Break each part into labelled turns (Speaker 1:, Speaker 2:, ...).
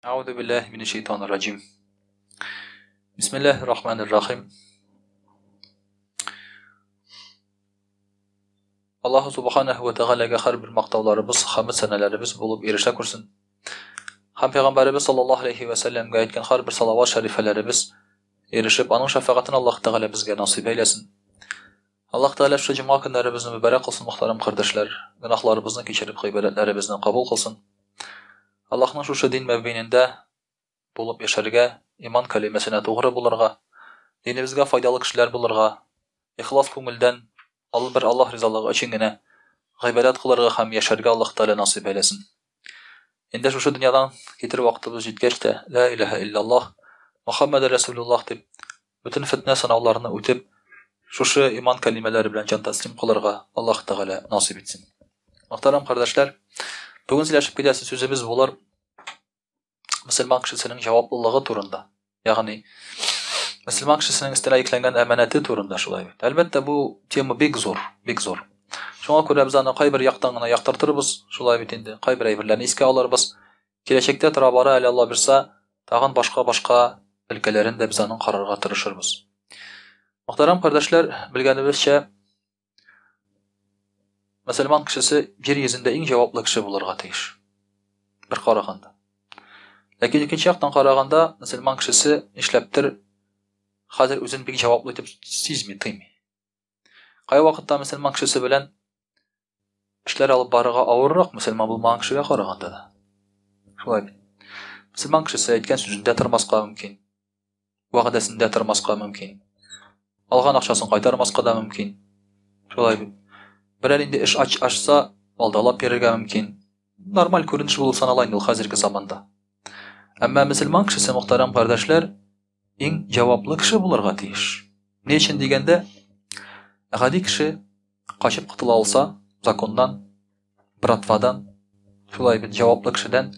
Speaker 1: Әгъузу биллаһи минәш шайтанир раҗим. Бисмиллаһир рахманир рахим. Аллаһу субханаху ва тәгаләгә һәрбер мактауларыбыз, хәмд сәнәләребез булып ирешә күрсен. Һәм пәйгамбәребез саллаллаһу алейхи ва сәлләмгә әйткән һәрбер салават шәрифәләребез ирешеп, аның шәфәгатен Аллаһ Тәгалә безгә насыйп әйләсен. Аллаһ Тәгалә шушы җомга көннәребезне мөбарәк кылсын, мөхтәрәм кардәшләр, гөнаһларыбызны кичереп, гыйбадәтләребезне кабул кылсын. Аллаһның шушы дин мөбинендә булып яшәргә, иман кәлимәсенә тугры булырга, динебезгә файдалы кешеләр булырга, ихлас күңелдән ал бер Аллаһ ризалыгы өчен генә гыйбадәт кылырга һәм яшәргә Аллаһ Тәгалә насыйп әйләсен. Инде шушы дөньядан китер вакытыбыз җиткәч тә, Лә иләһә илляллаһ, Мөхәммәдер Рәсүлуллаһ дип, бөтен фетнә сынауларны үтеп, шушы иман кәлимәләре белән җан тәслим кылырга Аллаһ Тәгалә насыйп итсен. Мөхтәрәм кардәшләр, бүген сөйләшеп китәсе сүзебез булыр мөселман кешесенең җаваплылыгы турында. Ягъни мөселман кешесенең өстенә йөкләнгән әманәте турында шулай бит. Әлбәттә, бу тема бик зур, бик зур. Шуңа күрә без аны кайбер яктан гына яктыртырбыз, шулай бит инде, кайбер әйберләрне искә алырбыз. Киләчәктә тора бара әле Алла бирса, тагын башка-башка өлкәләрен дә без аның карарга тырышырбыз. Мөхтәрәм кардәшләр, белгәнебезчә, Мөселман кешесе җир йөзендә иң җаваплы кеше булырга тиеш. Бер караганда. Ләкин икенче яктан караганда, мөселман кешесе нишләптер хәзер үзен бик җаваплы итеп сизми, тыймый. Кай вакытта мөселман кешесе белән эшләр алып барырга авыррак мөселман булмаган кешегә караганда да. Шулай бит. Мөселман кешесе әйткән сүзендә тормаска мөмкин. Вәгъдәсендә тормаска мөмкин. Алган акчасын кайтармаска да мөмкин. Шулай бит. Берәр инде эш ач ачса, алдалап йөрергә мөмкин. Нормаль күренеш булып санала инде ул хәзерге заманда. Әмма мөселман кешесе, мөхтәрәм кардәшләр, иң җаваплы кеше булырга тиеш. Ни өчен дигәндә, гади кеше качып котыла алса, законнан, братвадан, шулай бит, җаваплы кешедән.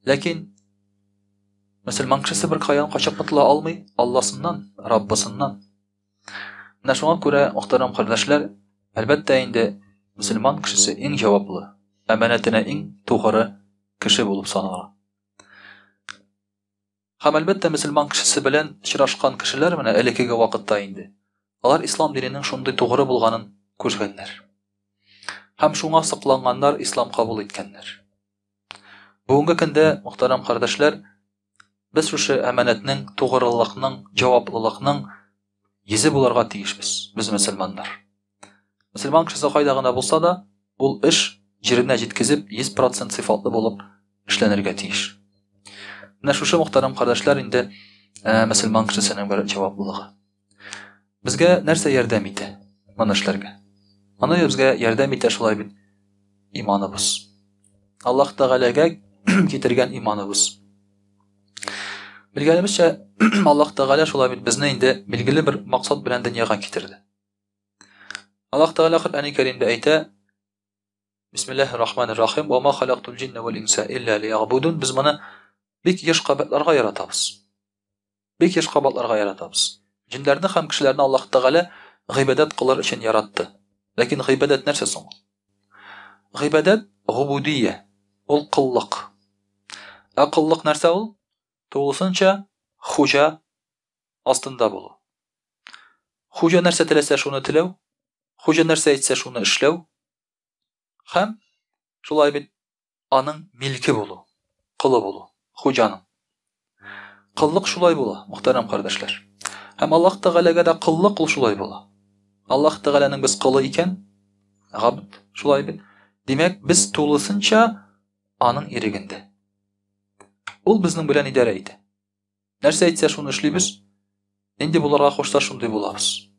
Speaker 1: Ләкин мөселман кешесе бер каян качып котыла алмый, Алласыннан, Раббысыннан. Менә шуңа күрә, мөхтәрәм кардәшләр, әлбәттә инде, мөселман кешесе иң җаваплы, әманәтенә иң тугры кеше булып санала. Һәм, әлбәттә, мөселман кешесе белән очрашкан кешеләр менә элеккеге вакытта инде, алар ислам диненең шундый тугры булганын күргәннәр. Һәм шуңа сокланганнар, ислам кабул иткәннәр. Бүгенге көндә, мөхтәрәм кардәшләр, без шушы әманәтнең, тугрылыкның, җаваплылыкның йөзе булырга тиешбез, без мөселманнар. Мөселман кешесе кайда гына булса да, ул эш җиренә җиткезеп, 100% сыйфатлы булып эшләнергә тиеш. Менә шушы мөхтәрәм кардәшләр инде ә, мөселман кешесенең бер җаваплылыгы. Безгә нәрсә ярдәм итә моны эшләргә? Моны безгә ярдәм итә шулай бит иманыбыз. Аллаһ Тәгаләгә китергән иманыбыз. Белгәнебезчә, Аллаһ Тәгалә шулай бит безне инде билгеле бер максат белән дөньяга китерде. Аллаһ Тәгалә Коръәни Кәримдә әйтә: Бисмиллаһир рахманир рахим. Ва ма халактул җинна вал инса илля лиябудун. Без моны бик еш кабатларга яратабыз. Бик еш кабатларга яратабыз. Җиннәрне һәм кешеләрне Аллаһ Тәгалә гыйбадәт кылыр өчен яратты. Ләкин гыйбадәт нәрсә соң? Гыйбадәт губудия, ул кыллык. Ә кыллык нәрсә ул? Тулысынча хуҗа астында булу. Хуҗа нәрсә теләсә, шуны теләү, хуҗа нәрсә әйтсә, шуны эшләү һәм шулай бит аның милке булу, колы булу, хуҗаның. Коллык шулай була, мөхтәрәм кардәшләр. Һәм Аллаһ Тәгаләгә дә коллык ул шулай була. Аллаһ Тәгаләнең без колы икән, габд, шулай бит. Димәк, без тулысынча аның ирегендә. Ул безнең белән идарә итә. Нәрсә әйтсә, шуны эшлибез. Нинди булырга кушса, шундый булабыз.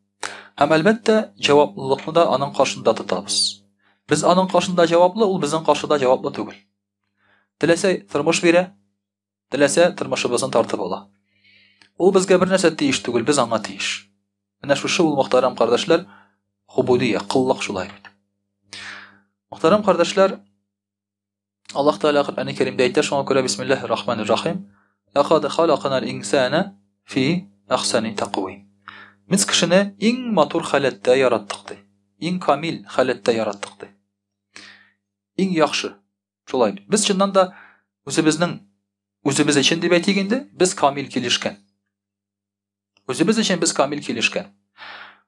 Speaker 1: Һәм әлбәттә, җаваплылыкны да аның каршында тотабыз. Без аның каршында җаваплы, ул безнең каршыда җаваплы түгел. Теләсә тормыш бирә, теләсә тормышыбызны тартып ала. Ул безгә бер нәрсә тиеш түгел, без аңа тиеш. Менә шушы ул мөхтәрәм кардәшләр, хубудия, коллык шулай бит. Мөхтәрәм кардәшләр, Аллаһ Тәгалә Коръәни Кәримдә әйтә, шуңа күрә бисмиллаһир рахманир рахим. Лакад халакнал инсана фи ахсани тaqвим. Без кешене иң матур халәттә яраттык ди. Иң камил халәттә яраттык ди. Иң яхшы. Шулай бит. Без чыннан да үзебезнең Үзебез өчен дип әйтик инде, без камил килешкән. Үзебез өчен без камил килешкән.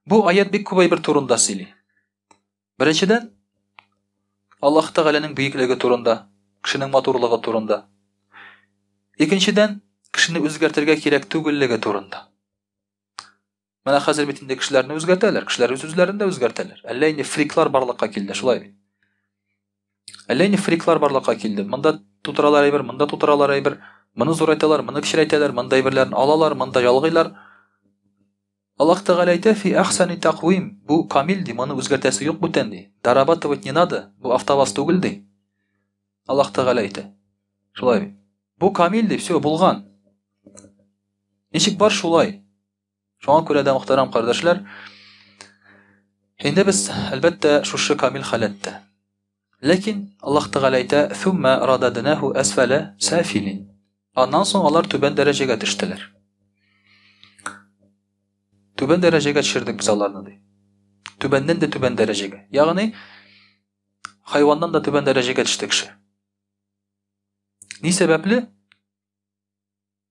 Speaker 1: Бу аят бик күп әйбер турында сөйли. Беренчедән, Аллаһ Тәгаләнең бөеклеге турында, кешенең матурлыгы турында. Икенчедән, кешене үзгәртергә кирәк түгеллеге турында. Менә хәзер бит инде кешеләрне үзгәртәләр, кешеләр үз үзләрен дә үзгәртәләр. Әллә инде фриклар барлыкка килде, шулай бит. Әллә инде фриклар барлыкка килде. Монда тутыралар әйбер, монда тутыралар әйбер, моны зурайталар, моны кечерәйтәләр, монда әйберләрен алалар, монда ялгыйлар. Аллаһ Тәгалә әйтә, фи әхсәни тәкъвим, бу камил ди, моны үзгәртәсе юк бүтән ди. Дорабатывать не надо, бу автоваз түгел ди. Аллаһ Тәгалә әйтә. Шулай бит. Бу камил ди, все, булган. Ничек бар шулай. Шуңа күрә дә, мөхтәрәм кардәшләр, инде без, әлбәттә, шушы камил халәттә. Ләкин Аллаһ Тәгалә әйтә, "Thumma рададнаху асфала сафилин." Аннан соң алар түбән дәрәҗәгә төштеләр. Түбән дәрәҗәгә төшердек без аларны ди. Түбәннән дә түбән дәрәҗәгә. Ягъни хайваннан да түбән дәрәҗәгә төште кеше. Ни сәбәпле?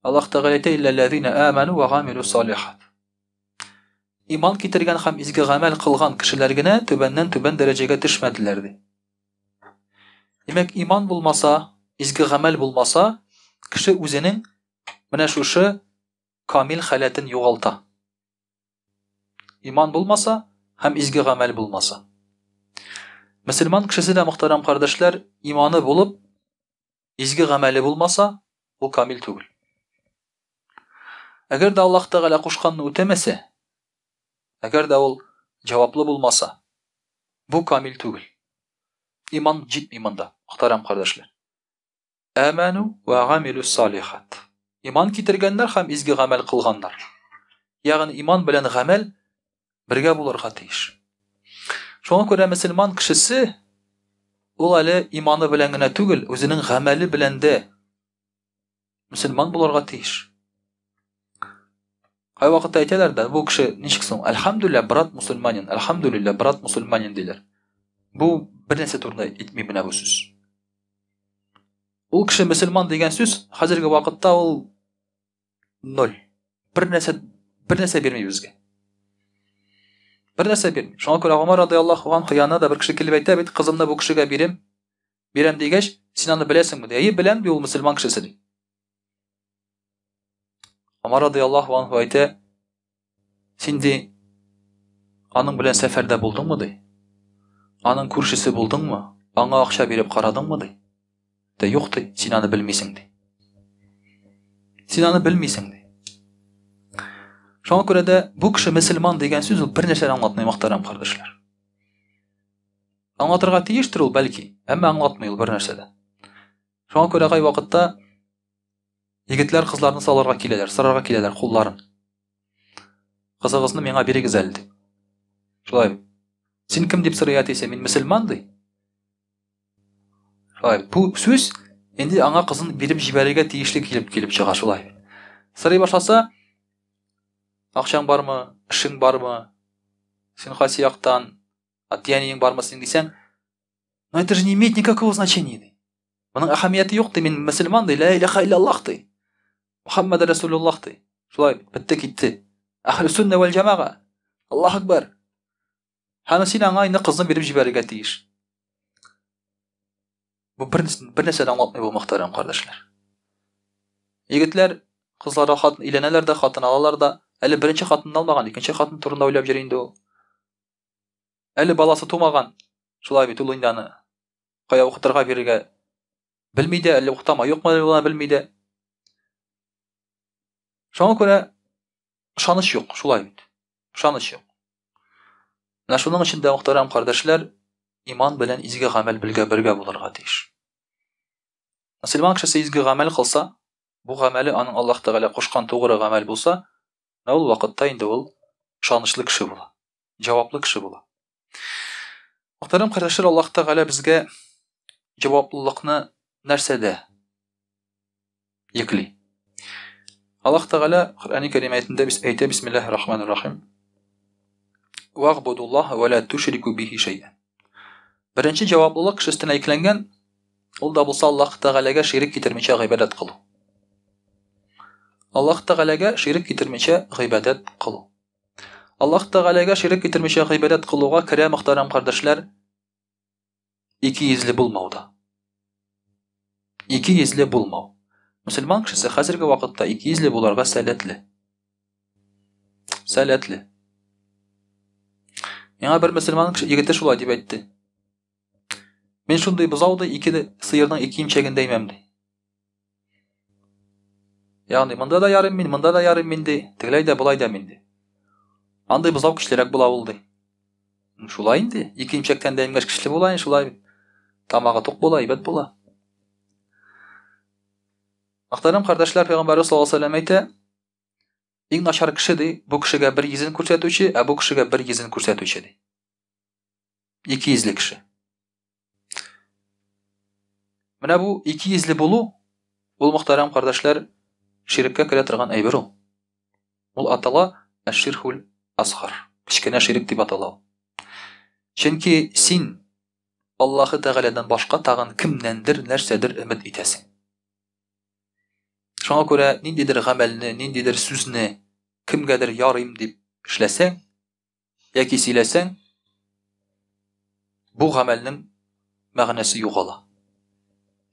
Speaker 1: Аллаһ Тәгалә әйтә, «Илләлләзина аману ва гамилу салихат». Иман китергән һәм изге гамәл кылган кешеләр генә түбәннән түбән дәрәҗәгә төшмәделәр, ди. Димәк, иман булмаса, изге гамәл булмаса, кеше үзенең менә шушы камил халәтен югалта. Иман булмаса һәм изге гамәл булмаса. Мөселман кешесе дә, мөхтәрәм кардәшләр, иманы булып, Изге гамәле булмаса, ул камил түгел. Әгәр дә Аллаһ Тәгалә кушканны үтәмәсә, әгәр дә ул җаваплы булмаса, бу камил түгел. Иман җитми монда, мөхтәрәм кардәшләр. Аману ва гамилу салихат. Иман китергәннәр һәм изге гамәл кылганнар. Ягъни иман белән гамәл бергә булырга тиеш. Шуңа күрә мөселман кешесе ул әле иманы белән генә түгел, үзенең гамәле белән дә мөселман булырга тиеш. Кайвакытта әйтәләр дә, бу кеше ничек соң? Әлхәмдүлилләһ, брат мусульманин, әлхәмдүлилләһ, брат мусульманин диләр. Бу бер нәрсә турында әйтми менә бу сүз. Ул кеше мөселман дигән сүз хәзерге вакытта ул ноль. Бер нәрсә, бер нәрсә бирми безгә. Бер нәрсә бирми. Шуңа күрә Гомар радиаллаһу анһу янына да бер кеше килеп әйтә бит, кызымны бу кешегә бирем. Бирәм дигәч, син аны беләсеңме? Ди. Әйе, беләм, ди, ул мөселман кешесе ди. Гомар радиаллаһу анһу әйтә, син ди, аның белән сәфәрдә булдыңмы ди? Аның күршесе булдыңмы? Аңа акча биреп карадыңмы ди? Дә юк ди, син аны белмисең ди. Син аны белмисең ди. Шуңа күрә дә бу кеше мөселман дигән сүз ул бер нәрсәне аңлатмый, мөхтәрәм кардәшләр. Аңлатырга тиештер ул бәлки, әмма аңлатмый ул бер нәрсә дә. Шуңа күрә кай вакытта егетләр кызларны салырга киләләр, сорарга киләләр кулларын. Кызыгызны миңа бирегез әле дип. Шулай. Син кем дип сорый әтисе, мин мөселман ди. Шулай, бу сүз инде аңа кызын биреп җибәрергә тиешле килеп килеп чыга шулай. Сорый башласа, акчаң бармы, эшең бармы, син кайсы яктан, әти-әниең бармы синең дисәң, но это же не имеет никакого значения ди. Моның әһәмияте юк ди, мин мөселман ди, ла илаха иллаллах ди. Мухаммад Расулуллах ди. Шулай бетте китте. Әхле сунна вәл җамага. Аллаһ акбар. Һәм син аңа инде кызны биреп җибәрергә тиеш. Бу бер, бер нәрсә дә аңлатмый бу мөхтәрәм кардәшләр. Егетләр кызларга хатын өйләнәләр дә, хатын алалар да. Әле беренче хатынны алмаган, икенче хатын турында уйлап йөри инде ул. Әле баласы тумаган. Шулай бит ул инде аны кая укытырга бирергә белми дә, әллә укытама, юкмы ул белми дә. Шуңа күрә ышаныч юк, шулай бит. Ышаныч юк. Менә шуның өчен дә, мөхтәрәм кардәшләр, иман белән изге гамәл бергә бергә булырга тиеш. Мөселман кешесе изге гамәл кылса, бу гамәле аның Аллаһ Тәгалә кушкан тугры гамәл булса, менә ул вакытта инде ул ышанычлы кеше була, җаваплы кеше була. Мөхтәрәм кардәшләр, Аллаһ Тәгалә безгә җаваплылыкны нәрсәдә йөкли. Аллаһ Тәгалә Коръәни Кәрим аятендә бис әйтә бисмиллаһир рахманир рахим. Вагбудуллаһ ва ла тушрику бихи шәй'a. Беренче җаваплылык кеше өстенә йөкләнгән, ул да булса Аллаһ Тәгаләгә ширек китермичә гыйбадәт кылу. Аллаһ Тәгаләгә ширек китермичә гыйбадәт кылу. Аллаһ Тәгаләгә ширек китермичә гыйбадәт кылуга керә, мөхтәрәм кардәшләр, икейөзле булмау да. Икейөзле булмау. Мөселман кешесе хәзерге вакытта икейөзле буларга сәләтле. Сәләтле. Миңа бер мөселман егете шулай дип әйтте. Мин шундый бозау ди, ике сыерның ике имчәген дә имәм ди. Ягъни монда да ярыйм мин, монда да ярыйм мин ди, тегеләй дә болай да мин ди. Андый бозау көчлерәк була ул ди. Шулай инде, ике имчәктән дә имгәч көчле була инде, шулай бит. Тамагы тук була, әйбәт була. Мөхтәрәм кардәшләр, Пәйгамбәрбез саллаллаһу алейһи ва сәлләм әйтә, иң начар кеше ди, бу кешегә бер йөзен күрсәтүче, ә бу кешегә бер йөзен күрсәтүче ди. Ике йөзле кеше. Менә бу ике йөзле булу, ул мөхтәрәм кардәшләр, ширеккә керә торган әйбер ул. Ул атала әш-ширхул асгар. Кечкенә ширек дип атала ул. Чөнки син Аллаһы Тәгаләдән башка тагын кемнәндер нәрсәдер өмет итәсең. Шуңа күрә ниндидер гамәлне, ниндидер сүзне кемгәдер ярыйм дип эшләсәң, яки сөйләсәң, бу гамәлнең мәгънәсе югала.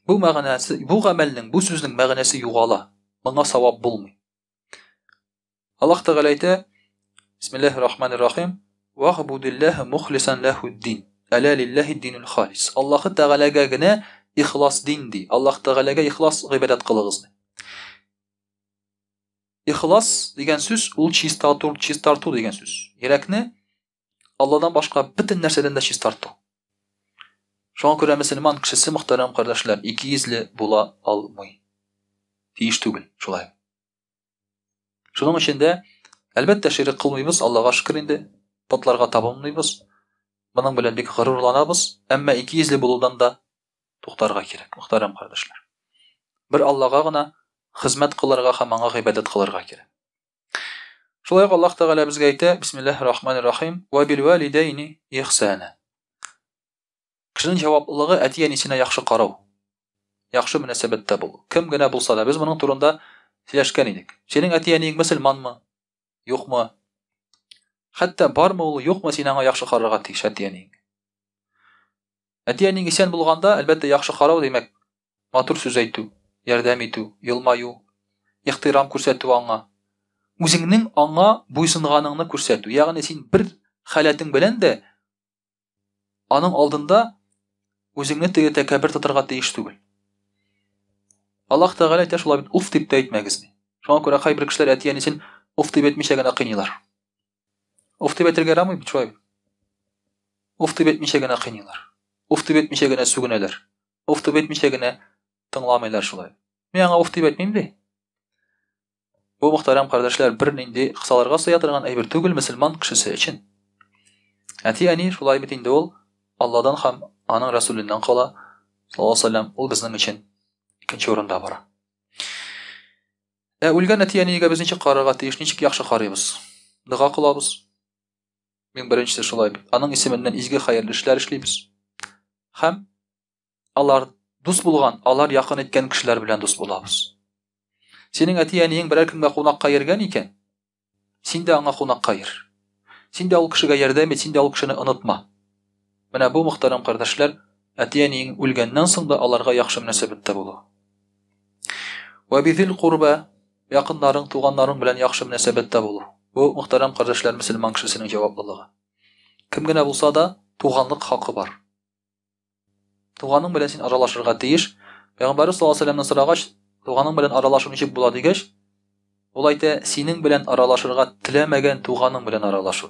Speaker 1: Бу мәгънәсе, бу гамәлнең, бу сүзнең мәгънәсе югала. Моңа савап булмый. Аллаһ Тәгалә әйтә: Бисмиллаһир рахманир рахим. Вагъбудиллаһа мухлисан лахуд-дин. Әла лиллаһи динул халис. Аллаһ Тәгаләгә генә ихлас дин ди. Аллаһ Тәгаләгә ихлас гыйбадәт кылыгыз ди. Ихлас дигән сүз ул чистарту, чистарту дигән сүз. Йөрәкне Алладан башка бөтен нәрсәдән дә чистарту. Шуңа күрә мөселман кешесе, мөхтәрәм кардәшләр, икейөзле була алмый. Тиеш түгел, шулай. Шуның өчен дә, әлбәттә, ширек кылмыйбыз, Аллага шөкер инде, потларга табынмыйбыз. Моның белән бик горурланабыз, әмма икейөзле булудан да туктарга кирәк, мөхтәрәм кардәшләр. Бер Аллага гына хезмәт кылырга һәм аңа гыйбадәт кылырга кирәк. Шулай ук Аллаһ Тәгалә безгә әйтә, Бисмиллаһир рахманир рахим, ва бил валидайни ихсана. Кешенең җаваплылыгы әти-әнисенә яхшы карау, яхшы мөнәсәбәттә булу. Кем генә булса да, без моның турында сөйләшкән идек. Синең әти-әниең мөселманмы? Юкмы? Хәтта бармы ул, юкмы, син аңа яхшы карарга тиеш әти-әниеңә. Әти-әниең исән булганда, әлбәттә, яхшы карау, димәк, матур сүз әйтү, ярдәм итү, елмаю, ихтирам күрсәтү аңа. Үзеңнең аңа буйсынганыңны күрсәтү. Ягъни син бер халәтең белән дә аның алдында үзеңне теге тәкәббер тотарга тиеш түгел. Аллаһ Тәгалә әйтә шулай бит, уф дип тә әйтмәгез ди. Шуңа күрә кайбер кешеләр әти-әнисен уф дип әйтмичә генә кыйныйлар. Уф дип әйтергә ярамый бит шулай бит. Уф дип әйтмичә генә кыйныйлар. Уф дип әйтмичә генә сүгенәләр. Уф дип әйтмичә генә тыңламыйлар шулай. Мин аңа уф дип әйтмим ди. Бу мөхтәрәм кардәшләр бернинди кысаларга сыя торган әйбер түгел мөселман кешесе өчен. Әти-әни шулай бит инде ул Алладан һәм аның Расүленнән кала, саллаллаһу алейһи вәсәлләм, ул безнең өчен икенче урында бара. Ә үлгән әти-әнигә без ничек карарга тиеш, ничек яхшы карыйбыз? Дога кылабыз. Иң беренчесе шулай бит. Аның исеменнән изге хәерле эшләр эшлибез. Һәм алар дус булган, алар якын иткән кешеләр белән дус булабыз. Синең әти-әниең берәр кемгә кунакка йөргән икән, Син дә аңа кунакка йөр. Син дә ул кешегә ярдәм ит, син дә ул кешене онытма. Менә бу, мөхтәрәм кардәшләр, әти-әниең үлгәннән соң да аларга яхшы мөнәсәбәттә булу. Вә бизил курба, якыннарың, туганнарың белән яхшы мөнәсәбәттә булу. Бу, мөхтәрәм кардәшләр, мөселман кешесенең җаваплылыгы. Кем генә булса да, туганлык хакы бар. Туганың белән син аралашырга тиеш. Пәйгамбәрбез саллаллаһу алейһи вәсәлләмнән сорагач, туганың белән аралашу ничек була дигәч, ул әйтә, синең белән аралашырга теләмәгән туганың белән аралашу.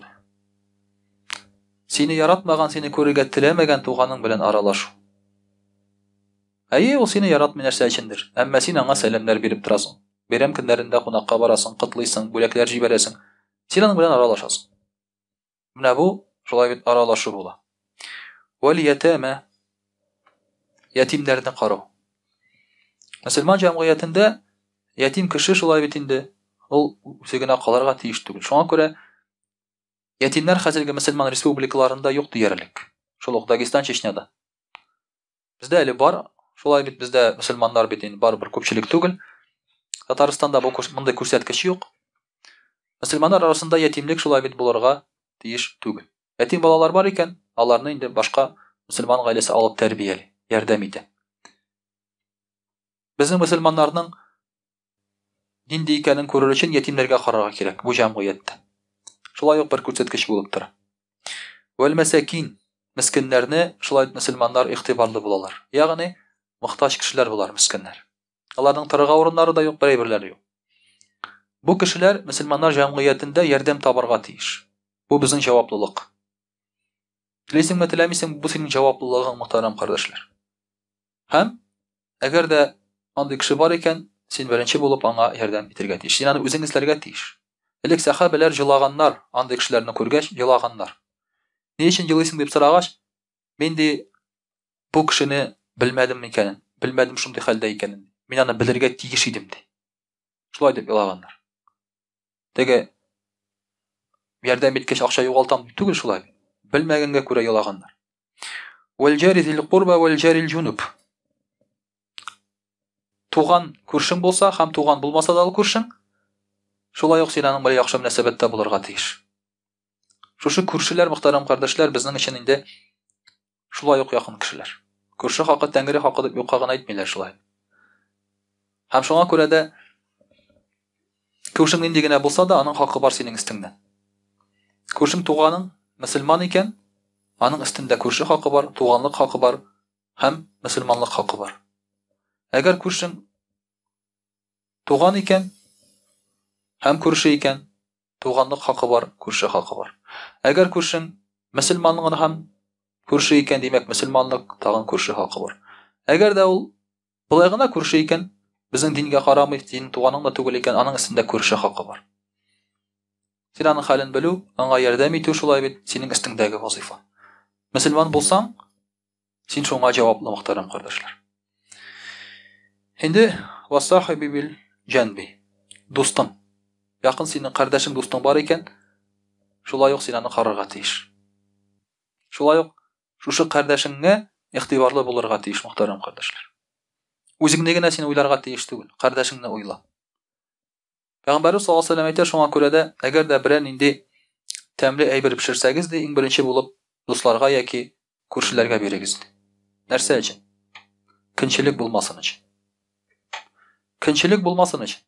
Speaker 1: Сине яратмаган, сине күрергә теләмәгән туганың белән аралашу. Әйе, ул сине яратмый нәрсә өчендер, әмма син аңа сәламнәр биреп торасың. Бәйрәм көннәрендә кунакка барасың, котлыйсың, бүләкләр җибәрәсең. Син аның белән аралашасың. Менә бу шулай бит аралашу була. Вәл ятама ятимнәрне карау. Мөселман җәмгыятендә ятим кеше шулай бит инде, ул үзе генә калырга тиеш түгел. Шуңа күрә ятимнәр хәзерге мөселман республикаларында юк диярлек. Шул ук Дагестан, Чечняда. Бездә әле бар, шулай бит бездә мөселманнар бит инде барыбер күпчелек түгел. Татарстанда бу мондый күрсәткеч юк. Мөселманнар арасында ятимлек шулай бит булырга тиеш түгел. Ятим балалар бар икән, аларны инде башка мөселман гаиләсе алып тәрбияли, ярдәм итә. Безнең мөселманнарның нинди икәнен күрер өчен ятимнәргә карарга кирәк бу җәмгыятьтә. Шулай ук бер күрсәткеч булып тора. Вәл мәсәкин, мескеннәрне шулай мөселманнар игътибарлы булалар. Ягъни мохтаҗ кешеләр болар мескеннәр. Аларның торырга урыннары да юк, бер әйберләре юк. Бу кешеләр мөселманнар җәмгыятендә ярдәм табарга тиеш. Бу безнең җаваплылык. Телисеңме, теләмисең, бу синең җаваплылыгың, мөхтәрәм кардәшләр. Һәм әгәр дә андый кеше бар икән, син беренче булып аңа ярдәм итәргә тиеш. Син аны үзең эзләргә тиеш. Элек сәхабәләр җылаганнар, андый кешеләрне күргәч, җылаганнар. Ни өчен җылыйсың дип сорагач, мин ди бу кешене белмәдем микәнен, белмәдем шундый хәлдә икәнен. Мин аны белергә тиеш идем ди. Шулай дип елаганнар. Теге ярдәм иткәч акча югалтам дип түгел шулай. Белмәгәнгә күрә елаганнар. Вәл-җари зил курба вәл-җарил җунуб. Туган күршең булса һәм туган булмаса да ул күршең, шулай ук син аның белән яхшы мөнәсәбәттә булырга тиеш. Шушы күршеләр, мөхтәрәм кардәшләр, безнең өчен инде шулай ук якын кешеләр. Күрше хакы Тәңре хакы дип юкка гына әйтмиләр шулай. Һәм шуңа күрә дә күршең нинди генә булса да, аның хакы бар синең өстеңдә. Күршең туганың мөселман икән, аның өстендә күрше хакы бар, туганлык хакы бар һәм мөселманлык хакы бар. Әгәр күршең туган икән һәм күрше икән, туганлык хакы бар, күрше хакы бар. Әгәр күршең мөселман гына һәм күрше икән, димәк, мөселманлык тагын күрше хакы бар. Әгәр дә ул болай гына күрше икән, безнең дингә карамый, синең туганың да түгел икән, аның өстендә күрше хакы бар. Син аның хәлен белү, аңа ярдәм итү шулай бит синең өстеңдәге вазифа. Мөселман булсаң, син шуңа җаваплы, мөхтәрәм кардәшләр. Инде васахиби бил җәнби. Дустың. Якын синең кардәшең, дустың бар икән, шулай ук син аны карарга тиеш. Шулай ук шушы кардәшеңгә игътибарлы булырга тиеш, мөхтәрәм кардәшләр. Үзеңне генә син уйларга тиеш түгел, кардәшеңне уйла. Пәйгамбәрбез саллаллаһу алейһи ва сәлләм әйтә, шуңа күрә дә, әгәр дә берәр нинди тәмле әйбер пешерсәгез, ди, иң беренче булып дусларга яки күршеләргә бирегез, ди. Нәрсә өчен? Көнчелек булмасын өчен. Көнчелек булмасын өчен.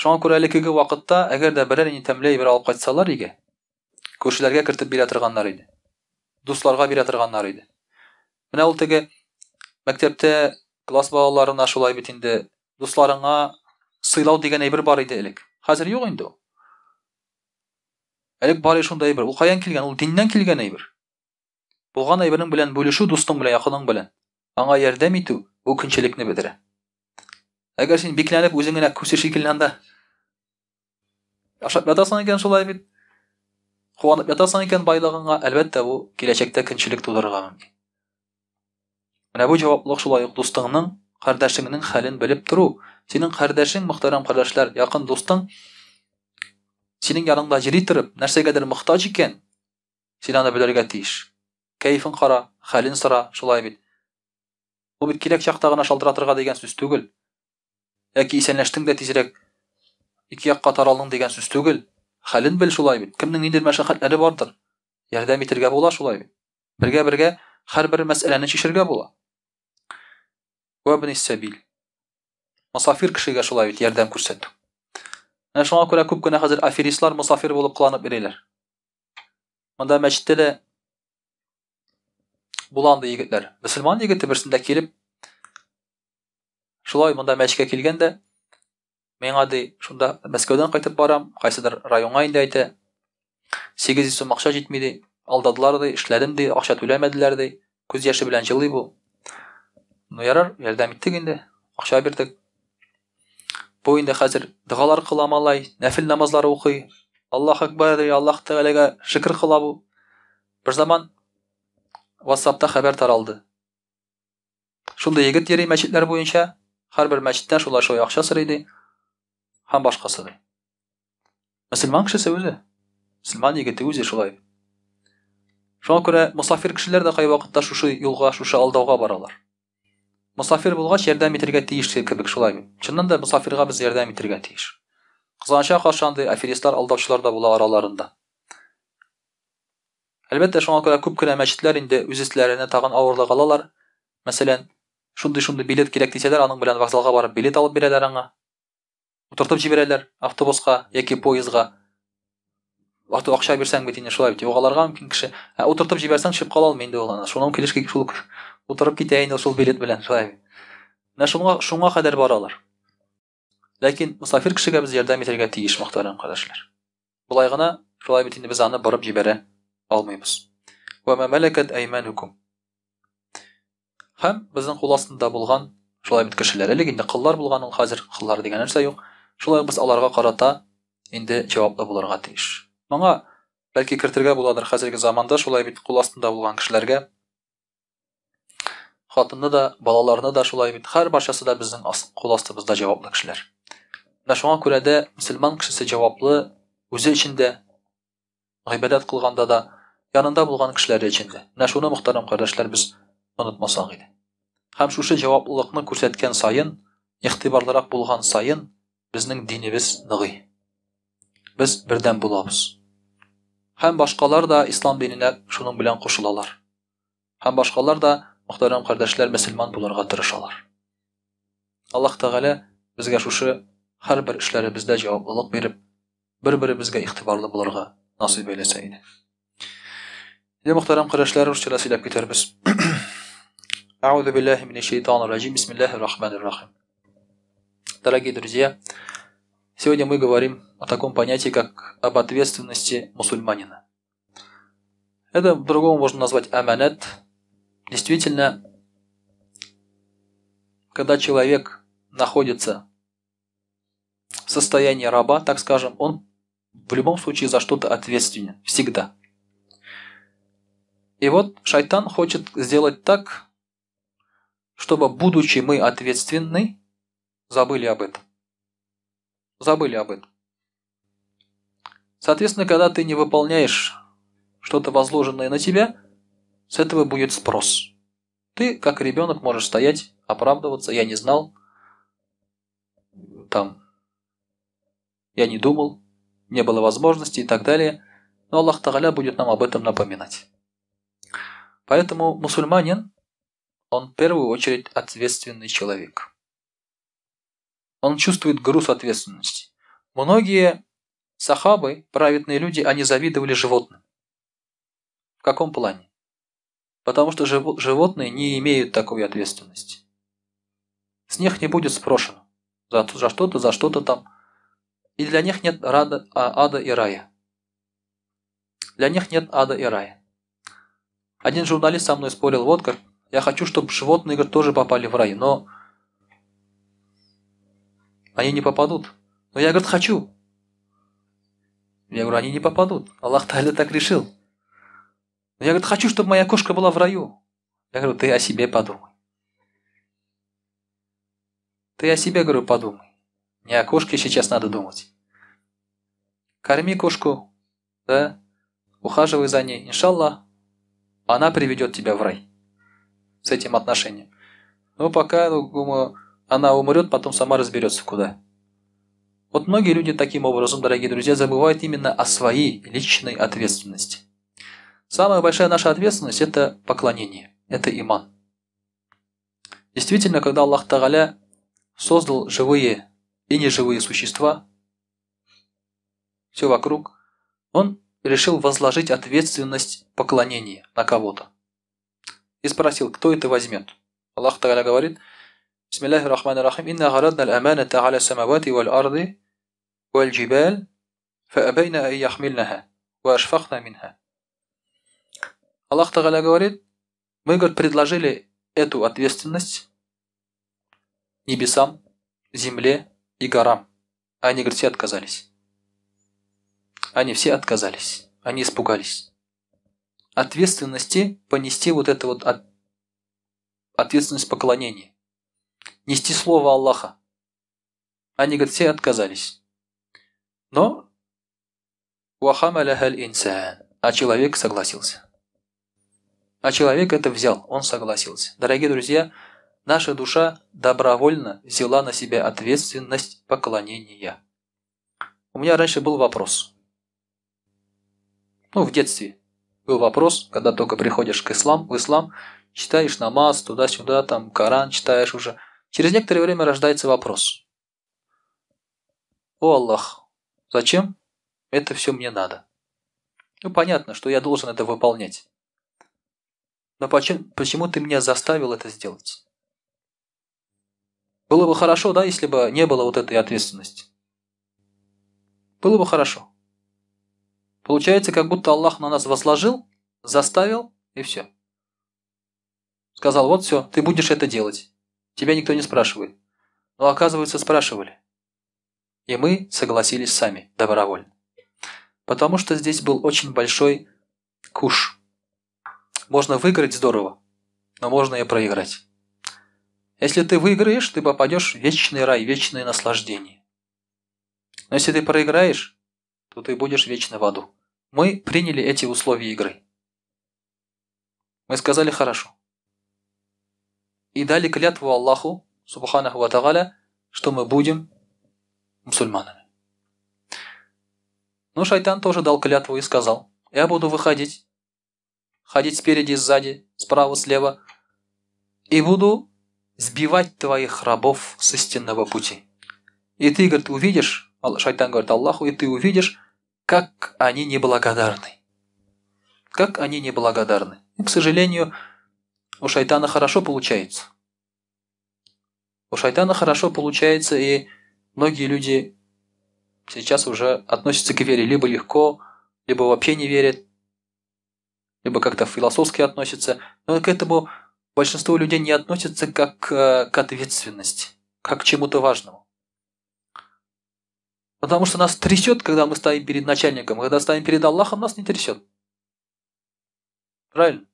Speaker 1: Шуңа күрә элеккеге вакытта, әгәр дә берәр нинди тәмле әйбер алып кайтсалар өйгә, күршеләргә кертеп бирә торганнар иде. Дусларга бирә торганнар иде. Менә ул теге мәктәптә класс балаларына шулай бит инде дусларыңа сыйлау дигән әйбер бар иде элек. Хәзер юк инде ул. Элек бар иде шундый әйбер. Ул каян килгән? Ул диннән килгән әйбер. Булган әйберең белән бүлешү, дустың белән, якының белән. Аңа ярдәм итү бу көнчелекне бетерә. Әгәр син бикләнеп үзең генә күсе шикелле анда ашап ятасың икән шулай бит, куанып ятасың икән байлыгыңа, әлбәттә, бу киләчәктә көнчелек тудырырга мөмкин. Менә бу җаваплылык шулай ук дустыңның, кардәшеңнең хәлен белеп тору. Синең кардәшең, мөхтәрәм кардәшләр, якын дустың синең яныңда йөри торып, нәрсәгәдер мохтаҗ икән, син аны белергә тиеш. Кәефен кара, хәлен сора, шулай бит. Бу бит кирәк чакта гына шалтыратырга дигән сүз түгел. Яки исәнләштең дә тизрәк ике якка таралдың дигән сүз түгел. Хәлен бел шулай бит. Кемнең нинди мәшәкатьләре бардыр. Ярдәм итергә була шулай бит. Бергә-бергә һәрбер мәсьәләне чишергә була. Вәбни сәбил. Мосафир кешегә шулай бит ярдәм күрсәтү. Менә шуңа күрә күп кенә хәзер аферистлар мосафир булып кыланып йөриләр. Монда мәчеттә дә була андый егетләр. Мөселман егете берсендә килеп, шулай монда мәчеткә килгән дә, Миңа ди, шунда Мәскәүдән кайтып барам, кайсыдыр районга инде әйтә. 800 сум акча җитми ди. Алдадылар ди, эшләдем ди, акча түләмәделәр ди. Күз яше белән җылый бу. Ну ярар, ярдәм иттек инде, акча бирдек. Бу инде хәзер догалар кыла малай, нәфил намазлары укый. Аллаһ акбар ди, Аллаһ Тәгаләгә шөкер кыла бу. Бер заман WhatsAppта хәбәр таралды. Шундый егет йөри мәчетләр буенча, һәрбер мәчеттән шулай шулай акча сорый ди һәм башкасы ди. Мөселман кешесе үзе. Мөселман егете үзе шулай. Шуңа күрә мусафир кешеләр дә кайвакытта шушы юлга, шушы алдауга баралар. Мосафир булгач, ярдәм итәргә тиеш кебек, шулай бит. Чыннан да мосафирга без ярдәм итәргә тиеш. Кызганычка каршы, андый аферистлар, алдаучылар да була араларында. Әлбәттә, шуңа күрә күп кенә мәчетләр инде үз өсләренә тагын авырлык алалар. Мәсәлән, шундый-шундый билет кирәк дисәләр, аның белән вокзалга барып билет алып бирәләр аңа. Утыртып җибәрәләр автобуска яки поездга. Артык акча бирсәң бит инде шулай бит югаларга мөмкин кеше. Ә утыртып җибәрсәң төшеп кала алмый инде ул аны. Шуның килеш шул утырып китә инде шул билет белән шулай бит. Менә шуңа шуңа кадәр баралар. Ләкин мусафир кешегә без ярдәм итәргә тиеш, мөхтәрәм кардәшләр. Болай гына шулай бит инде без аны борып җибәрә алмыйбыз. Ва ма малакат айманукум. Һәм безнең кул астында булган шулай бит кешеләр. Элек инде коллар булган, ул хәзер коллар дигән нәрсә юк. Шулай без аларга карата инде җаваплы булырга тиеш. Моңа бәлки кертергә буладыр хәзерге заманда шулай бит кул астында булган кешеләргә хатынны да, балаларны да шулай бит һәр барчасы да безнең кул астыбызда җаваплы кешеләр. Менә шуңа күрә дә мөселман кешесе җаваплы үзе өчен дә, гыйбадәт кылганда да, янында булган кешеләре өчен дә. Менә шуны, мөхтәрәм кардәшләр, без онытмасак иде. Һәм шушы җаваплылыкны күрсәткән саен, игътибарлырак булган саен, безнең динебез ныгый. Без бердәм булабыз. Һәм башкалар да ислам диненә шуның белән кушылалар. Һәм башкалар да, мөхтәрәм кардәшләр, мөселман булырга тырышалар. Аллаһ Тәгалә безгә шушы һәрбер эшләребездә җаваплылык биреп, бер-беребезгә игътибарлы булырга насыйп әйләсә иде. Инде мөхтәрәм кардәшләр, русча сөйләп китәрбез. Әгъузу биллаһи минәш шайтанир раҗим. Бисмиллаһир рахманир рахим. Дорогие друзья, сегодня мы говорим о таком понятии, как об ответственности мусульманина. Это по-другому можно назвать аманат. Действительно, когда человек находится в состоянии раба, так скажем, он в любом случае за что-то ответственен. Всегда. И вот шайтан хочет сделать так, чтобы, будучи мы ответственны, забыли об этом. Забыли об этом. Соответственно, когда ты не выполняешь что-то возложенное на тебя, с этого будет спрос. Ты, как ребенок, можешь стоять, оправдываться, я не знал, там, я не думал, не было возможности и так далее. Но Аллах Тагаля будет нам об этом напоминать. Поэтому мусульманин, он в первую очередь ответственный человек. Он чувствует груз ответственности. Многие сахабы, праведные люди, они завидовали животным. В каком плане? Потому что животные не имеют такой ответственности. С них не будет спрошено за что-то, за что-то там. И для них нет рада, ада и рая. Для них нет ада и рая. Один журналист со мной спорил, вот как, я хочу, чтобы животные, говорит, тоже попали в рай, но они не попадут. Но я, говорит, хочу. Я говорю, они не попадут. Аллах Тааля так решил. Но я, говорит, хочу, чтобы моя кошка была в раю. Я говорю, ты о себе подумай. Ты о себе, говорю, подумай. Не о кошке сейчас надо думать. Корми кошку, да, ухаживай за ней. Иншаллах, она приведет тебя в рай с этим отношением. Но пока, думаю, она умрет, потом сама разберется куда. Вот многие люди таким образом, дорогие друзья, забывают именно о своей личной ответственности. Самая большая наша ответственность – это поклонение, это иман. Действительно, когда Аллах Тагаля создал живые и неживые существа, все вокруг, он решил возложить ответственность поклонения на кого-то. И спросил, кто это возьмет. Аллах Тагаля говорит: Бисмиллахи рахмани рахим, инна гарадна аль-аманата аля самавати валь арды валь джибаль, фаабайна ай яхмилнаха, ва ашфакна минха. Аллах Тагаля говорит, мы, говорит, предложили эту ответственность небесам, земле и горам. Они, говорит, все отказались. Они все отказались. Они испугались. Ответственности понести вот это вот ответственность поклонения. Нести слово Аллаха. Они, говорит, все отказались. Но а человек согласился. А человек это взял, он согласился. Дорогие друзья, Наша душа добровольно взяла на себя ответственность поклонения. У меня раньше был вопрос. Ну, в детстве был вопрос, когда только приходишь в ислам, читаешь намаз, туда-сюда, там Коран читаешь уже. Через некоторое время рождается вопрос. О Аллах, зачем это все мне надо? Ну, понятно, что я должен это выполнять. Но почему ты меня заставил это сделать? Было бы хорошо, да, если бы не было вот этой ответственности. Было бы хорошо. Получается, как будто Аллах на нас возложил, заставил, и все. Сказал, вот все, ты будешь это делать. Тебя никто не спрашивает. Но оказывается, спрашивали. И мы согласились сами, добровольно. Потому что здесь был очень большой куш. Можно выиграть здорово, но можно и проиграть. Если ты выиграешь, ты попадешь в вечный рай, вечное наслаждение. Но если ты проиграешь, то ты будешь вечно в аду. Мы приняли эти условия игры. Мы сказали хорошо. И дали клятву Аллаху, субханаху ва тааля, что мы будем мусульманами. Но шайтан тоже дал клятву и сказал, я буду выходить, ходить спереди, сзади, справа, слева, и буду сбивать твоих рабов с истинного пути. И ты, говорит, увидишь, шайтан говорит Аллаху, и ты увидишь, как они неблагодарны. Как они неблагодарны. И, к сожалению, у шайтана хорошо получается. У шайтана хорошо получается, и многие люди сейчас уже относятся к вере либо легко, либо вообще не верят, либо как-то философски относятся. Но к этому большинство людей не относятся как к ответственности, как к чему-то важному. Потому что нас трясет, когда мы стоим перед начальником. Когда стоим перед Аллахом, нас не трясет. Правильно?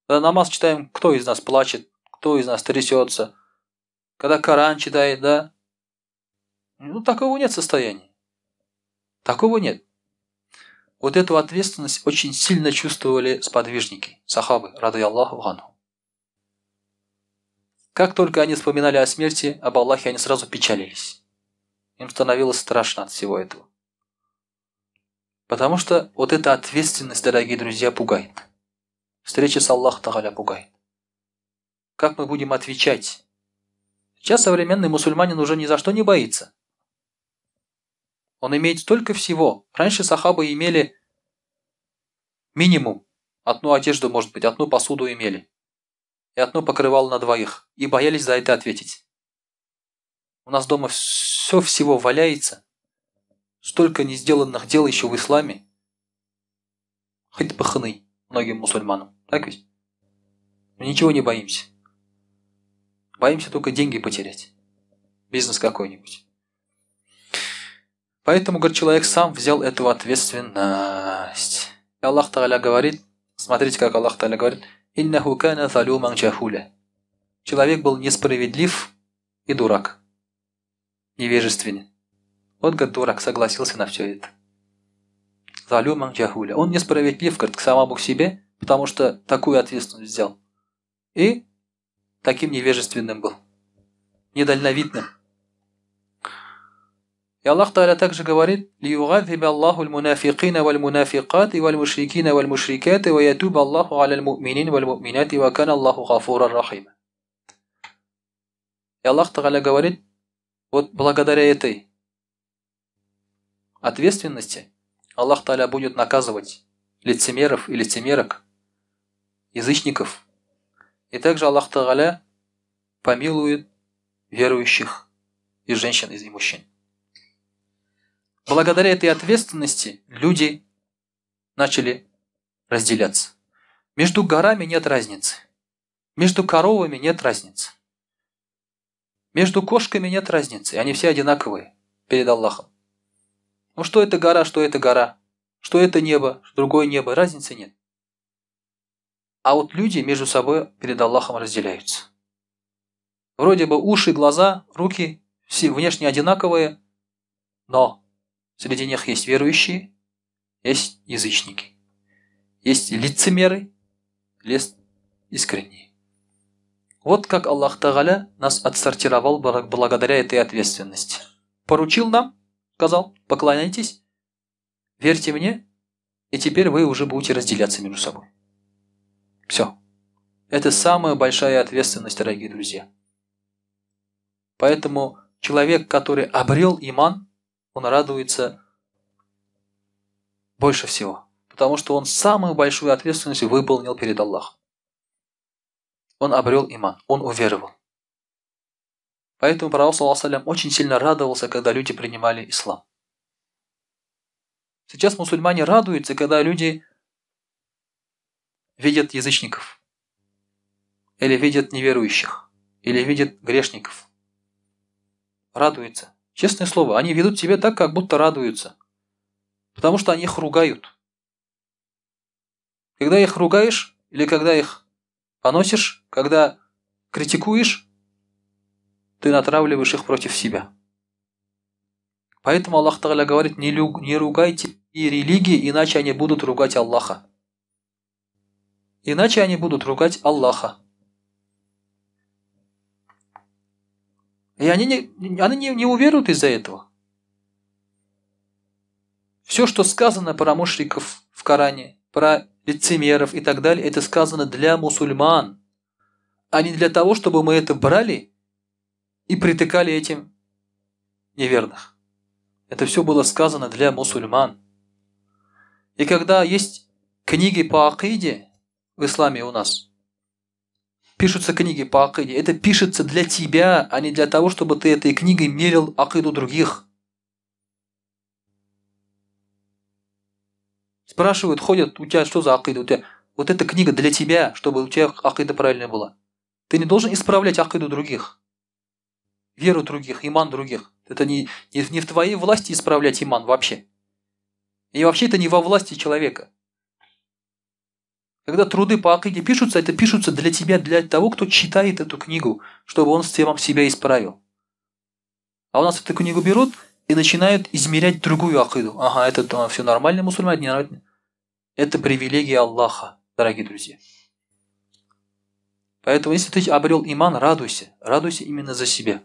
Speaker 1: Когда намаз читаем, кто из нас плачет, кто из нас трясется. Когда Коран читает, да? Ну, такого нет состояния. Такого нет. Вот эту ответственность очень сильно чувствовали сподвижники, сахабы, радыяллаху анху. Как только они вспоминали о смерти, об Аллахе, они сразу печалились. Им становилось страшно от всего этого. Потому что вот эта ответственность, дорогие друзья, пугает. Встреча с Аллахом Тааля пугает. Как мы будем отвечать? Сейчас современный мусульманин уже ни за что не боится. Он имеет столько всего. Раньше сахабы имели минимум. Одну одежду, может быть, одну посуду имели. И одно покрывало на двоих. И боялись за это ответить. У нас дома все всего валяется. Столько несделанных дел еще в исламе. Хоть бы хны многим мусульманам. Так ведь? Мы ничего не боимся. Боимся только деньги потерять. Бизнес какой-нибудь. Поэтому, говорит, человек сам взял эту ответственность. И Аллах Тааля говорит, смотрите, как Аллах Тааля говорит, «Иннаху кана залюман джахуля». Человек был несправедлив и дурак, невежественен. Вот, говорит, дурак согласился на все это. Залюман джахуля. Он несправедлив, говорит, к самому себе, потому что такую ответственность взял. И таким невежественным был, недальновидным. И Аллах Тааля также говорит: «Лиюгадзиба Аллаху аль-мунафикина валь-мунафикати валь-мушрикина валь-мушрикати ва ятуба Аллаху аля аль-му'минин валь-му'минати ва кана Аллаху гафуран рахима». И Аллах Тааля говорит, вот благодаря этой ответственности Аллах Тааля будет наказывать лицемеров и лицемерок, язычников. И также Аллах Тааля помилует верующих и женщин, и мужчин. Благодаря этой ответственности люди начали разделяться. Между горами нет разницы. Между коровами нет разницы. Между кошками нет разницы. Они все одинаковые перед Аллахом. Ну что это гора, что это гора, что это небо, что другое небо, разницы нет. А вот люди между собой перед Аллахом разделяются. Вроде бы уши, глаза, руки все внешне одинаковые, но среди них есть верующие, есть язычники, есть лицемеры, есть искренние. Вот как Аллах Тагаля нас отсортировал благодаря этой ответственности. Поручил нам, сказал, поклоняйтесь, верьте мне, и теперь вы уже будете разделяться между собой. Все. Это самая большая ответственность, дорогие друзья. Поэтому человек, который обрел иман, он радуется больше всего. Потому что он самую большую ответственность выполнил перед Аллахом. Он обрел иман, он уверовал. Поэтому пророк, саллаллаху алейхи ва саллям, очень сильно радовался, когда люди принимали ислам. Сейчас мусульмане радуются, когда люди видят язычников, или видят неверующих, или видят грешников. Радуются. Честное слово, они ведут себя так, как будто радуются. Потому что они их ругают. Когда их ругаешь, или когда их поносишь, когда критикуешь, ты натравливаешь их против себя. Поэтому Аллах Тагаля говорит, не ругайте и религии, иначе они будут ругать Аллаха. Иначе они будут ругать Аллаха. И они не уверуют из-за этого. Все, что сказано про мушриков в Коране, про лицемеров и так далее, это сказано для мусульман, а не для того, чтобы мы это брали и притыкали этим неверных. Это все было сказано для мусульман. И когда есть книги по акиде в исламе у нас, пишутся книги по акиде, это пишется для тебя, а не для того, чтобы ты этой книгой мерил акиду других. Спрашивают, ходят, у тебя что за акида? У тебя вот эта книга для тебя, чтобы у тебя акида правильная была. Ты не должен исправлять акиду других, веру других, иман других. Это не в твоей власти исправлять иман вообще. И вообще это не во власти человека. Когда труды по акиде пишутся, это пишутся для тебя, для того, кто читает эту книгу, чтобы он сам себя исправил. А у нас эту книгу берут и начинают измерять другую акиду. Ага, это все нормально, мусульмане, не нормально. Это привилегия Аллаха, дорогие друзья. Поэтому, если ты обрел иман, радуйся. Радуйся именно за себя.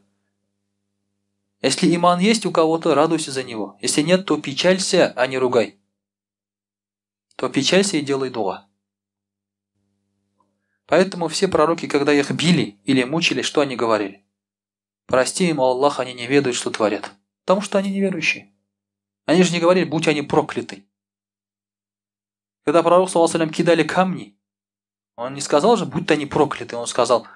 Speaker 1: Если иман есть у кого-то, радуйся за него. Если нет, то печалься, а не ругай. То печалься и делай дуа. Поэтому все пророки, когда их били или мучили, что они говорили? Прости им, Аллах, они не ведают, что творят. Потому что они неверующие. Они же не говорили, будь они прокляты. Когда пророк, саллаллаху алейхи ва саллям, кидали камни, он не сказал же, будь они прокляты. Он сказал,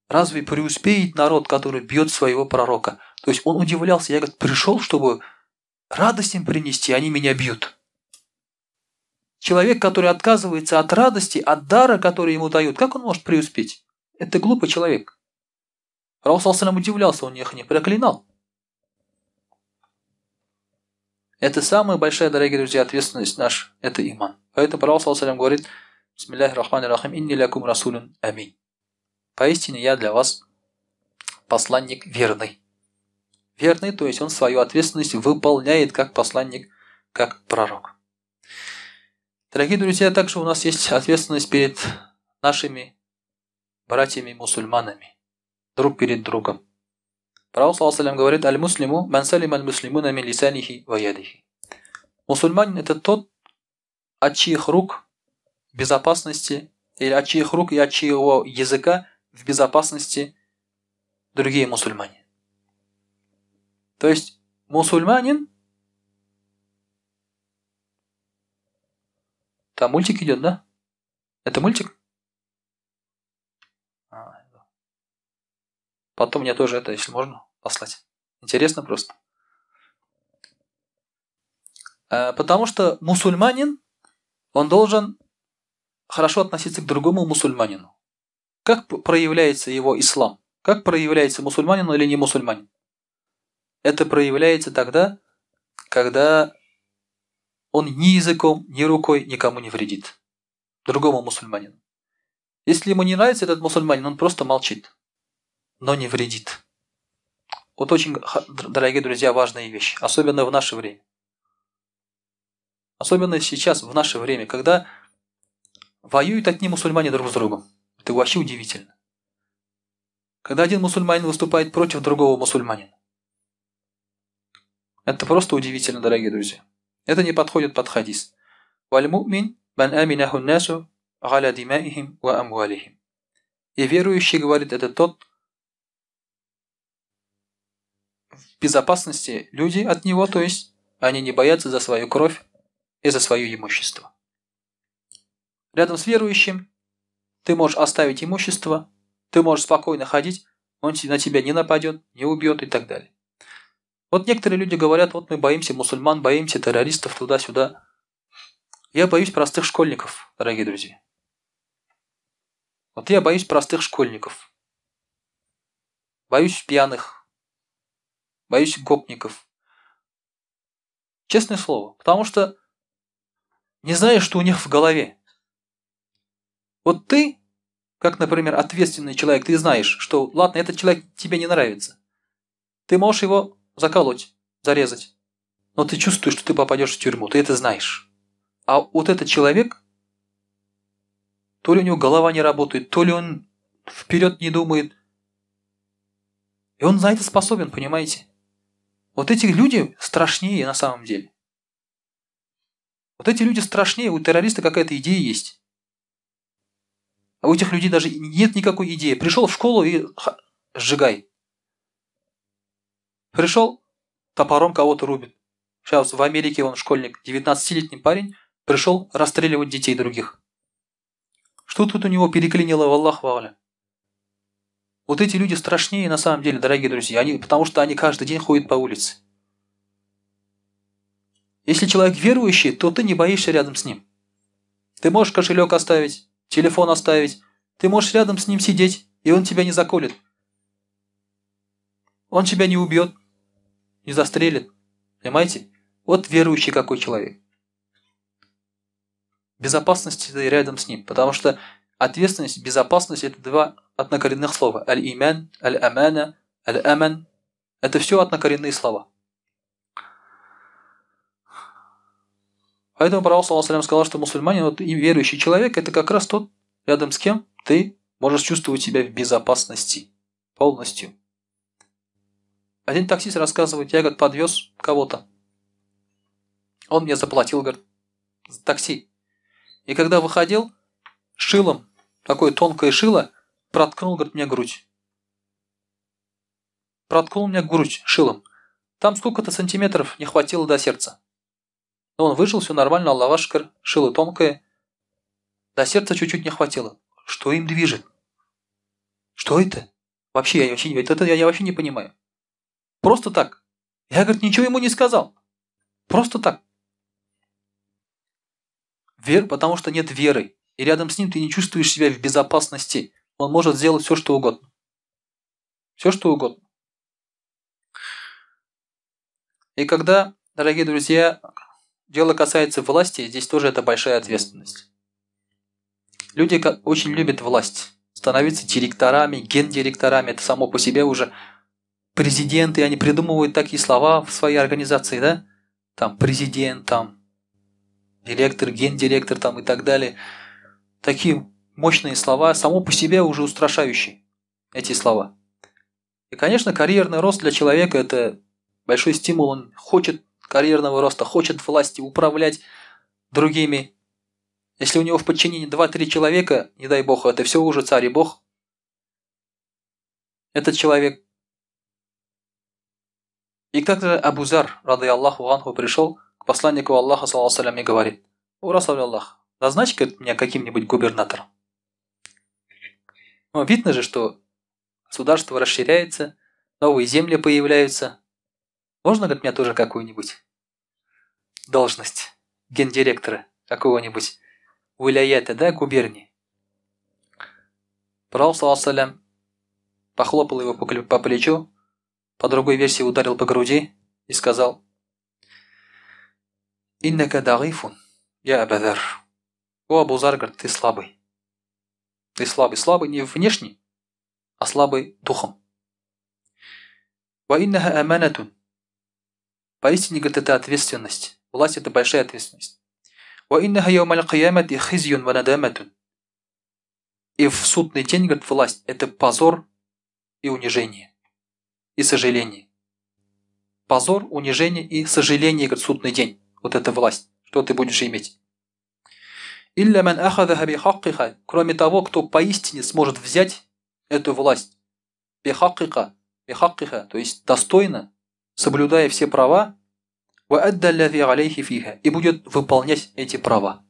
Speaker 1: разве преуспеет народ, который бьет своего пророка? То есть он удивлялся. Я, говорит, пришел, чтобы радость им принести, они меня бьют. Человек, который отказывается от радости, от дара, который ему дают, как он может преуспеть? Это глупый человек. Пророк, саллаллаху алейхи ва саллям, удивлялся, он их не проклинал. Это самая большая, дорогие друзья, ответственность наша, это иман. Поэтому пророк, саллаллаху алейхи ва саллям, говорит, бисмиллахи рахмани рахим, инни лякум расулюн аминь. Поистине я для вас посланник верный. Верный, то есть он свою ответственность выполняет как посланник, как пророк. Дорогие друзья, также у нас есть ответственность перед нашими братьями-мусульманами, друг перед другом. Пророк, саллаллаху алейхи ва саллям, говорит, «Аль-муслиму ман салима аль-муслимуна мин лисанихи ва ядихи». Мусульманин – это тот, от чьих рук в безопасности, или от чьих рук и от чьего языка в безопасности другие мусульмане. То есть мусульманин... Там мультик идет, да? Это мультик? Потом мне тоже это, если можно, послать. Интересно просто. Потому что мусульманин, он должен хорошо относиться к другому мусульманину. Как проявляется его ислам? Как проявляется мусульманин или не мусульманин? Это проявляется тогда, когда он ни языком, ни рукой никому не вредит. Другому мусульманину. Если ему не нравится этот мусульманин, он просто молчит, но не вредит. Вот очень, дорогие друзья, важная вещь, особенно в наше время. Особенно сейчас, в наше время, когда воюют одни мусульмане друг с другом. Это вообще удивительно. Когда один мусульманин выступает против другого мусульманина. Это просто удивительно, дорогие друзья. Это не подходит под хадис. «Валь му'мин ман аминаху н-насу аля димаихим ва амвалихим». И верующий, говорит, это тот, в безопасности люди от него, то есть они не боятся за свою кровь и за свое имущество. Рядом с верующим ты можешь оставить имущество, ты можешь спокойно ходить, он на тебя не нападет, не убьет и так далее. Вот некоторые люди говорят, вот мы боимся мусульман, боимся террористов, туда-сюда. Я боюсь простых школьников, дорогие друзья. Вот я боюсь простых школьников. Боюсь пьяных. Боюсь гопников. Честное слово. Потому что не знаешь, что у них в голове. Вот ты, как, например, ответственный человек, ты знаешь, что, ладно, этот человек тебе не нравится. Ты можешь его заколоть, зарезать. Но ты чувствуешь, что ты попадешь в тюрьму, ты это знаешь. А вот этот человек, то ли у него голова не работает, то ли он вперед не думает. И он на это способен, понимаете? Вот эти люди страшнее на самом деле. Вот эти люди страшнее, у террориста какая-то идея есть. А у этих людей даже нет никакой идеи. Пришел в школу и сжигай. Пришел, топором кого-то рубит. Сейчас в Америке он школьник, 19-летний парень, пришел расстреливать детей других. Что тут у него переклинило, валлаху а'лям? Вот эти люди страшнее на самом деле, дорогие друзья, потому что они каждый день ходят по улице. Если человек верующий, то ты не боишься рядом с ним. Ты можешь кошелек оставить, телефон оставить, ты можешь рядом с ним сидеть, и он тебя не заколет. Он тебя не убьет, не застрелит. Понимаете? Вот верующий какой человек. Безопасность рядом с ним, потому что ответственность, безопасность – это два однокоренных слова. Аль-иман, аль-амана, аль-аман – это все однокоренные слова. Поэтому пророк, саллаллаху алейхи ва саллям, сказал, что мусульманин, вот и верующий человек – это как раз тот, рядом с кем ты можешь чувствовать себя в безопасности полностью. Один таксист рассказывает, я, говорит, подвез кого-то. Он мне заплатил, говорит, за такси. И когда выходил, шилом, такое тонкое шило, проткнул, говорит, мне грудь. Проткнул мне грудь шилом. Там сколько-то сантиметров не хватило до сердца. Но он выжил, все нормально, Аллаху шукр, шило тонкое. До сердца чуть-чуть не хватило. Что им движет? Что это? Вообще, я вообще не понимаю. Просто так. Я, говорит, ничего ему не сказал. Просто так. Потому что нет веры. И рядом с ним ты не чувствуешь себя в безопасности. Он может сделать все, что угодно. Все, что угодно. И когда, дорогие друзья, дело касается власти, здесь тоже это большая ответственность. Люди очень любят власть. Становиться директорами, гендиректорами, это само по себе уже президенты, они придумывают такие слова в своей организации, да? Там президент, там директор, гендиректор там и так далее. Такие мощные слова, само по себе уже устрашающие эти слова. И, конечно, карьерный рост для человека – это большой стимул. Он хочет карьерного роста, хочет власти, управлять другими. Если у него в подчинении 2-3 человека, не дай бог, это все уже царь и бог. Этот человек. И как-то Абу Зар, рады Аллаху анху, пришел к посланнику Аллаха, саллаллаху алейхи ва саллям, и говорит: «О, Расул Аллах, назначь-ка меня каким-нибудь губернатором». Ну, видно же, что государство расширяется, новые земли появляются. Можно, говорит, меня тоже какую-нибудь должность гендиректора какого-нибудь уилаята, да, губернии? Пророк, саллаллаху алейхи ва саллям, похлопал его по плечу, по другой версии ударил по груди и сказал: «Иннака дагифун, я Аба Зар». О, Абу Зар, говорит, ты слабый. Ты слабый. Слабый не внешне, а слабый духом. Ва иннаха аманатун. Поистине, говорит, это ответственность. Власть – это большая ответственность. Ва иннаха яумаль киямати хизьюн ва надаматун. И в судный день, говорит, власть – это позор и унижение, и сожаление. Позор, унижение и сожаление, говорит, судный день. Вот эта власть, что ты будешь иметь. إلا من أخذها بحقها, кроме того, кто поистине сможет взять эту власть. بحقها, بحقها, то есть достойно, соблюдая все права, وأدى الذي عليه فيها, и будет выполнять эти права.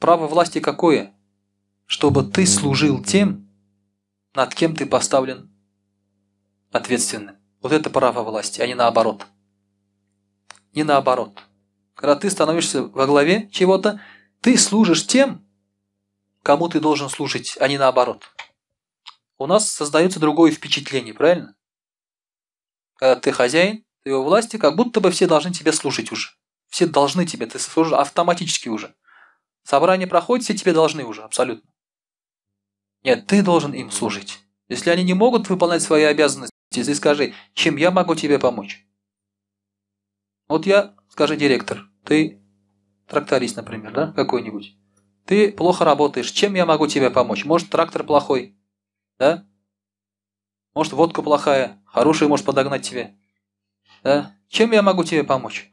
Speaker 1: Право власти какое? Чтобы ты служил тем, над кем ты поставлен ответственным. Вот это право власти, а не наоборот. Не наоборот. Когда ты становишься во главе чего-то, ты служишь тем, кому ты должен служить, а не наоборот. У нас создается другое впечатление, правильно? Когда ты хозяин, ты у власти, как будто бы все должны тебе служить уже. Все должны тебе, ты служишь автоматически уже. Собрание проходит, все тебе должны уже, абсолютно. Нет, ты должен им служить. Если они не могут выполнять свои обязанности, ты скажи, чем я могу тебе помочь? Вот я, скажи, директор, ты тракторист, например, да, какой-нибудь. Ты плохо работаешь, чем я могу тебе помочь? Может, трактор плохой, да? Может, водка плохая, хорошая может подогнать тебе. Да? Чем я могу тебе помочь?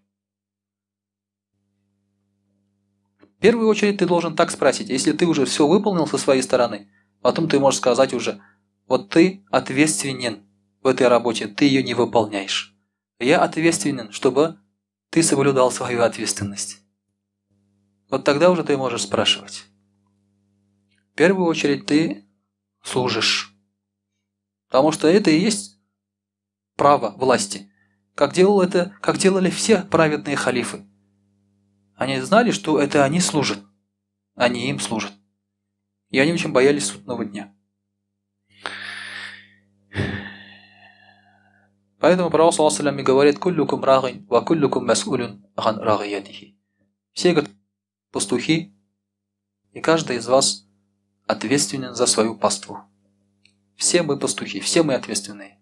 Speaker 1: В первую очередь ты должен так спросить. Если ты уже все выполнил со своей стороны, потом ты можешь сказать уже, вот ты ответственен в этой работе, ты ее не выполняешь. Я ответственен, чтобы ты соблюдал свою ответственность. Вот тогда уже ты можешь спрашивать. В первую очередь ты служишь. Потому что это и есть право власти. Как делал это, как делали все праведные халифы. Они знали, что это они служат, они им служат. И они очень боялись судного дня. Поэтому пророк صلى الله عليه говорит: «كلكم راع وكلكم مسؤول عن رعيته». Все, говорит, пастухи, и каждый из вас ответственен за свою паству. Все мы пастухи, все мы ответственные.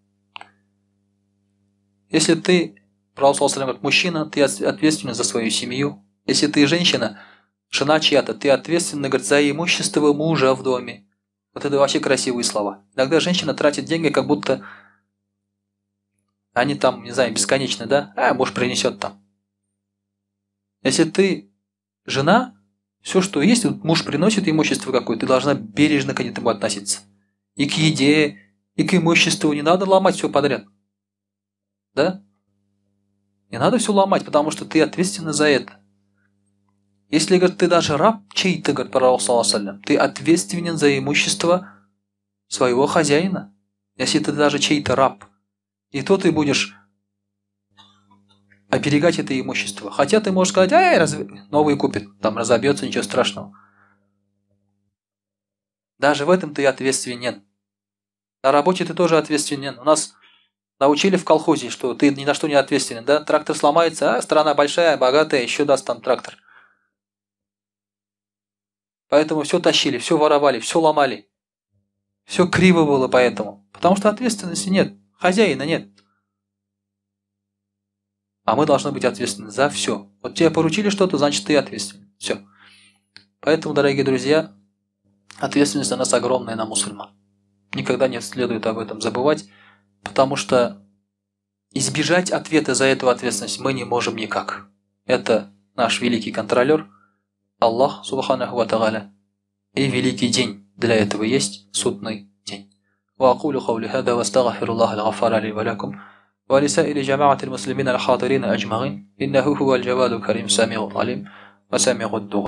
Speaker 1: Если ты, пророк صلى الله عليه говорит, мужчина, ты ответственен за свою семью. Если ты женщина, жена чья-то, ты ответственна, говорит, за имущество мужа в доме. Вот это вообще красивые слова. Иногда женщина тратит деньги, как будто они там, не знаю, бесконечно, да? А, муж принесет там. Если ты жена, все, что есть, вот муж приносит имущество какое-то, ты должна бережно к этому относиться. И к еде, и к имуществу. Не надо ломать все подряд. Да? Не надо все ломать, потому что ты ответственна за это. Если, говорит, ты даже раб чей-то, говорит, пророк صلى الله عليه, ты ответственен за имущество своего хозяина. Если ты даже чей-то раб, и то ты будешь оберегать это имущество. Хотя ты можешь сказать, ай, новый купит, там разобьется, ничего страшного. Даже в этом ты ответственен. На работе ты тоже ответственен. У нас научили в колхозе, что ты ни на что не ответственен, да? Трактор сломается, а страна большая, богатая, еще даст там трактор. Поэтому все тащили, все воровали, все ломали. Все криво было поэтому. Потому что ответственности нет, хозяина нет. А мы должны быть ответственны за все. Вот тебе поручили что-то, значит ты ответственен. Все. Поэтому, дорогие друзья, ответственность на нас огромная, на мусульман. Никогда не следует об этом забывать, потому что избежать ответа за эту ответственность мы не можем никак. Это наш великий контролер, Аллах, سبحانه وتعالى, и великий день для этого есть судный день. وأقول قولي هذا وأستغفر الله الغفار لي ولكم ولسائر جماعة المسلمين الحاضرين أجمعين إنه هو الجواد الكريم السميع العليم وسميع الدعاء.